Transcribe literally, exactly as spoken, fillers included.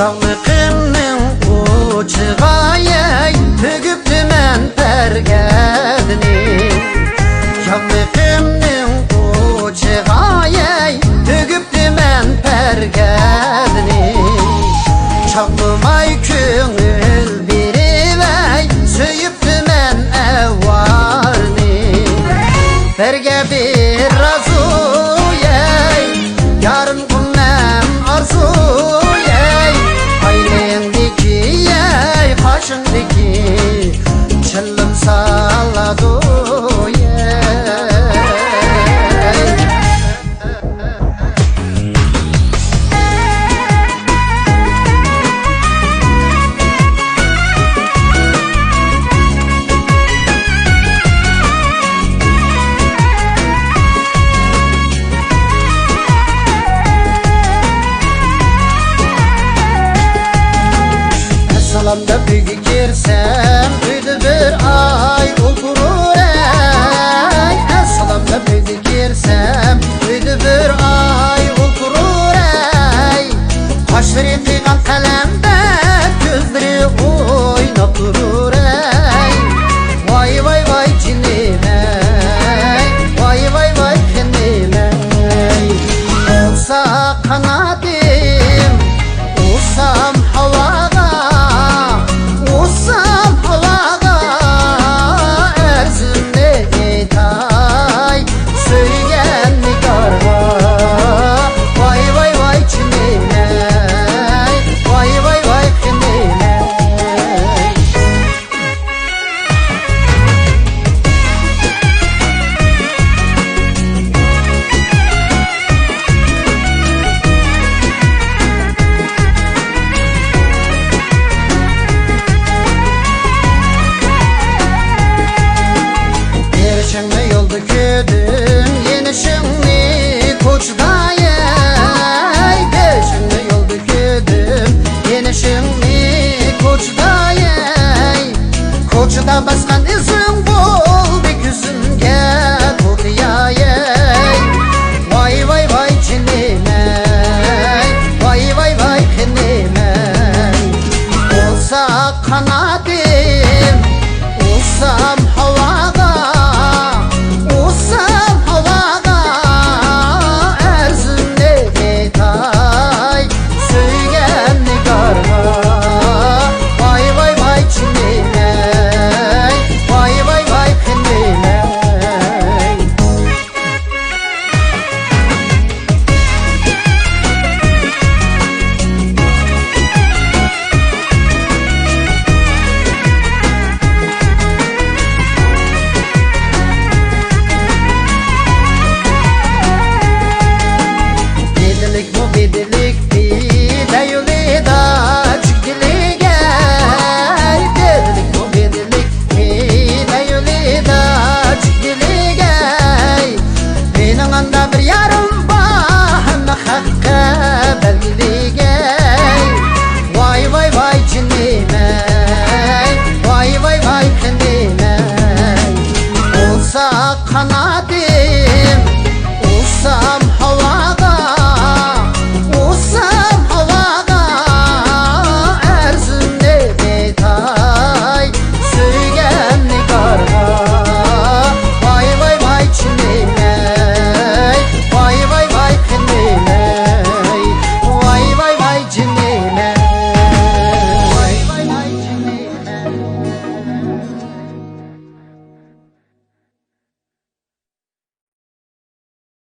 ياغلىقىمنىڭ ئۇچىغا يەي، تۈگۈپتىمەن پەرگەدىنى. ياغلىقىمنىڭ ئۇچىغا يەي، تۈگۈپتىمەن پەرگەدىنى. چاقلىماي كۆڭۈل بېرىۋەي، سۆيۈپتىمەن ئەۋارنى. بەرگە بىر رازۇيەي، يارىم قۇلمەن ئارزۇيەي. ئاينىڭدىكى يەي، قاشىڭدىكى چىللىم سالادۇيەي. ئەسسالام دەپ ئۆيگە كىرسەم، ئۆيدە بىر ئاي ئولتۇرۇر ئەي. ئەسسالام دەپ ئۆيگە كىرسەم، ئۆيدە بىر ئاي ئولتۇرۇر ئەي. قاشلىرى قىيغان قەلەمدەك، كۆزلىرى ئويناپ تۇرۇر ئەي. ۋاي، ۋاي، ۋاي، جېنىم ئەي، ۋاي، ۋاي، ۋاي، خېنىم ئەي. ئۇچسا قاناتىم، ئۇچسام ھاۋاغا، ئۇچسام ھاۋاغا، ئەرزىمنى ئېيتاي سۆيگەن نىگارغا. ۋاي، ۋاي، ۋاي، جېنىم ئەي، ۋاي، ۋاي، ۋاي، خېنىم ئەي. بېرىشىڭنى يولدا كۆردۈم، يېنىشىڭنى كوچىدا يەي. بېرىشىڭنى يولدا كۆردۈم، يېنىشىڭنى كوچىدا يەي. كوچىدا باسقان ئىزىڭ